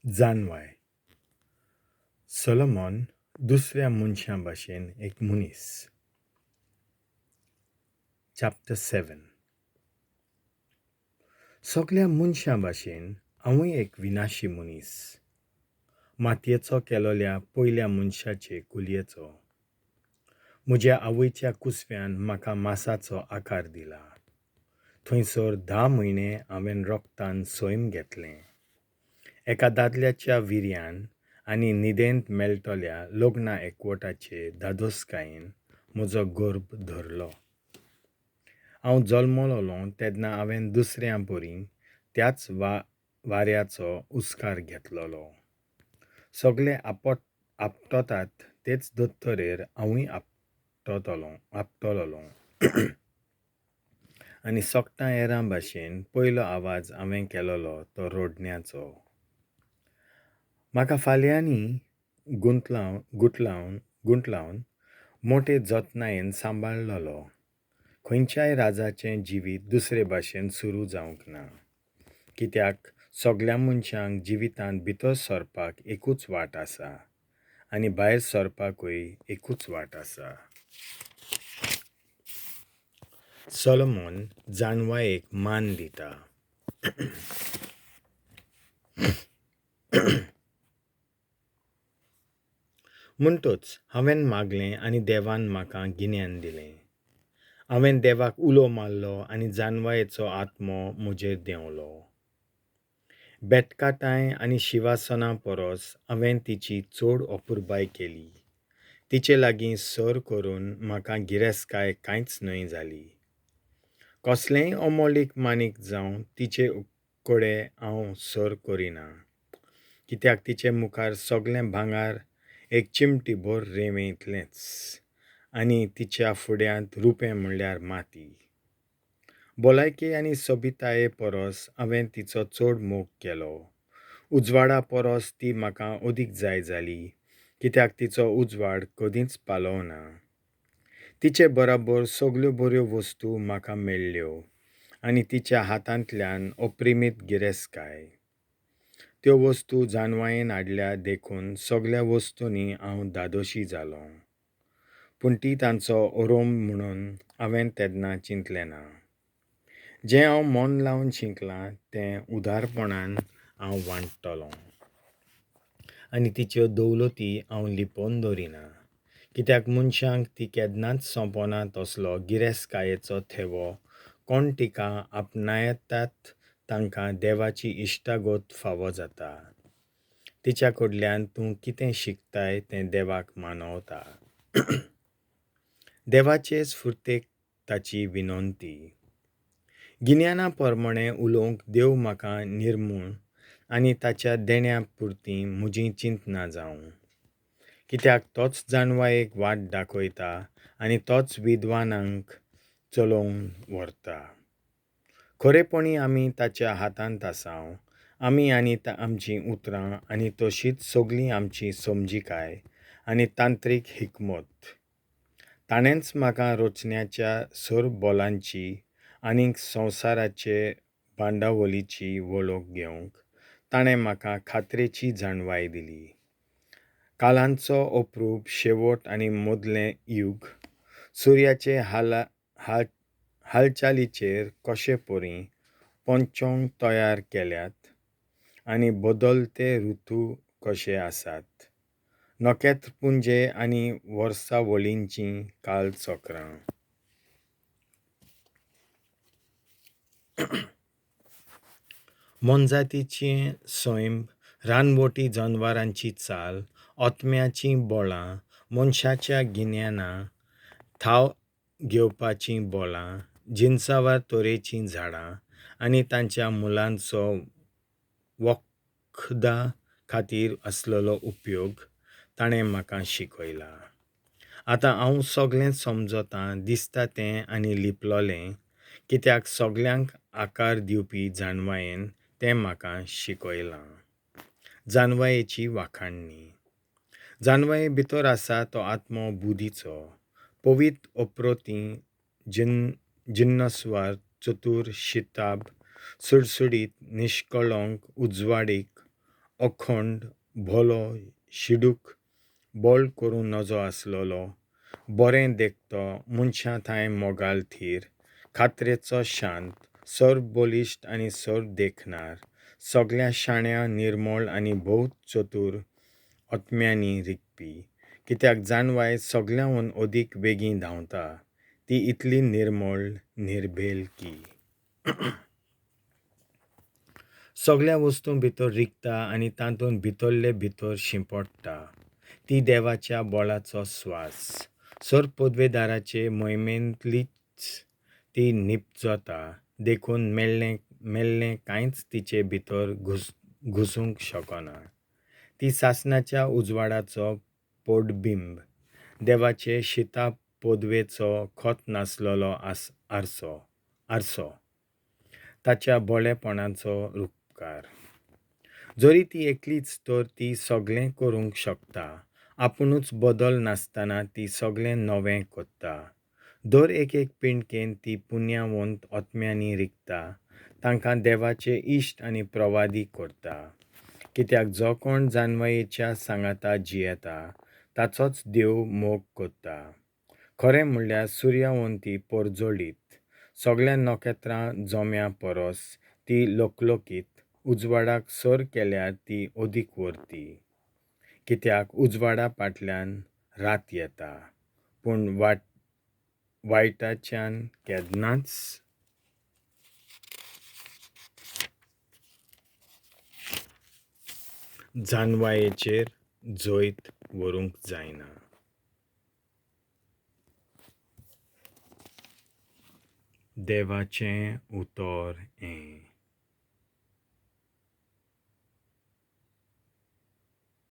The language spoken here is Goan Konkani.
जानवाय. सोलोमन दुसऱ्या मनशां भाशेन एक मनीस. चॅप्टर 7. सगल्या मनशां भाशेन हांवूय एक विनाशी मनीस, मातयेचो केलोल्या पयल्या मनशाचे कुलयेचो. म्हज्या आवयच्या कुसव्यान म्हाका मासाचो आकार दिला. थंयसर 10 म्हयने हांवें रोगतान सैम घेतलें. एका दादल्याच्या विर्यान आनी न्हिदेंत मेळटल्या लग्ना एकवटाचे धादोसकायेन म्हजो गर्भ धरलो. हांव जल्मलों तेन्ना हांवें दुसऱ्यां परी त्याच वाऱ्याचो उस्कार घेतलोलो. सगळे आपटतात तेच दोतोरेर हांवूय आपटलोलो. आनी सोकटां हेरां भाशेन पयलो आवाज हांवें केलोलो तो रोडण्याचो. म्हाका फाल्यांनी गुंतलावन मोटे जतनायेन सांबाळलोलो. खंयच्याय राजाचें जिवीत दुसरे भाशेन सुरू जावंक ना, कित्याक सगल्या मनशांक जिवितांत भितर सरपाक एकूच वाट आसा आनी भायर सरपाकूय एकूच वाट आसा. सोलोमन जानवायेक मान दिता. म्हणटच हांवें मागलें आनी देवान म्हाका गिन्यान दिलें. हांवें देवाक उलो मारलो आनी जानवायेचो आत्मो म्हजेर देंवलो. बेटकाटांय आनी शिवासना परस हांवें तिची चड अपुरबाय केली. तिचे लागीं सर करून म्हाका गिरेस्तकाय कांयच न्हय जाली. कसलेंय अमोलीक मानीक जावं तिचे कडेन हांव सर करिना, कित्याक तिचे मुखार सगळें भांगर एक चिमटी भर रेंवे इतलेंच आनी तिच्या फुड्यांत रुपें म्हणल्यार माती. भलायकी आनी सोबिताये परस हांवें तिचो चड मोग केलो. उजवाडा परस ती म्हाका अदीक जाय जाली, कित्याक तिचो उजवाड कदींच पालोवना. तिचे बराबर सगल्यो बऱ्यो वस्तू म्हाका मेळ्ळ्यो आनी तिच्या हातांतल्यान अप्रिमीत गिरेस्तकाय. त्यो वस्तू जानवायेन हाडल्या देखून सगल्या वस्तूंनी हांव धादोशी जालों. पूण ती तांचो अरोम म्हणून हांवें तेन्ना चिंतलें ना. जें हांव मन लावन शिकलां तें उदारपणान हांव वांट्टलों आनी तिच्यो दौलती हांव लिपोवन दवरिना, कित्याक मनशांक ती केन्नाच सोंपना तसलो गिरेस्तकायेचो थेवो कोण तिका आपणायतात तांकां देवाची इश्टागत फावो जाता. तिच्या कडल्यान तूं कितें शिकताय तें देवाक मानवता. देवाचे स्फुर्तेक ताची विनंती. गिन्याना प्रमाणें उलोवंक देव म्हाका निर्मूळ आनी ताच्या देण्या पुरती म्हजीं चिंतनां जावं, कित्याक तोच जानवायेक वाट दाखयता आनी तोच विद्वानांक चलोवन व्हरता. खरेपणी आमी ताच्या हातांत आसाव. आमी आनी आमचीं उतरां आनी तशीच सगळी आमची समजिकाय आनी तांत्रीक हिकमत. ताणेंच म्हाका रचण्याच्या सरबोलांची आनीक संवसाराचे बांदावळीची वळख घेवंक ताणें म्हाका खात्रेची जाणवाय दिली. कालांचो अप्रूप शेवट आनी मदलें युग, सुर्याचे हालचालीचेर कशे परी पंचोंग तयार केल्यात आनी बदलते ऋतू कशे आसात, नखेत्रपुंजे आनी वर्सावळींचीं कालचक्रां. मोनजातीचें सैम, रानवटी जनावरांची चाल, आत्म्याचीं बळां, मनशाच्या गिन्याना थाव घेवपाचीं बळां, जिनसावार तरेचीं झाडां आनी तांच्या मुलांचो वखदा खातीर आसलेलो उपयोग ताणें म्हाका शिकयला. आतां हांव सगळें समजतां, दिसता तें आनी लिपलोलें, कित्याक सगल्यांक आकार दिवपी जानवायेन तें म्हाका शिकयलां. जानवायेची वाखाणणी. जानवाये भितर आसा तो आत्मो बुद्धीचो, पवित्र अप्रोती, जिन्नस्वार, चतूर, शिताब, सुडसुडीत, निश्कळंक, उजवाडीक, अखंड, भलो, शिडूक, बोल करूं नजो आसलोलो, बरें देखतो, मनशां थांय मोगाल थीर, खात्रेचो शांत, सर्व बलिश्ट आनी सर्व देखणार, सगळ्या शाण्या, निर्मळ आनी भोव चतूर आत्म्यांनी रिगपी. कित्याक जाणवाय सगळ्यांहून अदीक वेगीं धांवता, ती इतली निर्मळ, निर्भेल की सगळ्या वस्तूं भितर रिगता आनी तातूंत भितरले भितर शिंपडटा. ती देवाच्या बळाचो स्वास. सर्व पदवेदाराचे मोहिमेंतलीच ती निपजता, देखून मेल्लें मेल्लें कांयच तिचे भितर घुसूंक शकना. ती सासणाच्या उजवाडाचो पडबिंब, देवाचे शिता पदवेचो खत नासलेलो आरसो आरसो, ताच्या भोळेपणाचो रुपकार. जरी ती एकलीच तर ती सगळें करूंक शकता. आपुणूच बदल नासतना ती सगळें नवें करता. दर एक पिंडकेन ती पुण्यावंत आत्म्यांनी रिगता, तांकां देवाचे इश्ट आनी प्रवादी करता. कित्याक जो कोण जाणवायेच्या सांगाता जियेता ताचोच देव मोग करता. खरें म्हणल्यार सुर्यावंत ती परजळीत, सगळ्या नखेत्रां जोम्या परस ती लकलकीत, उजवाडाक सर केल्यार ती अदीक वरती. कित्याक उजवाडा फाटल्यान रात येता, पूण वायटाच्यान केन्नाच जाणवायेचेर जैत व्हरूंक जायना. देवाचें उतर हें.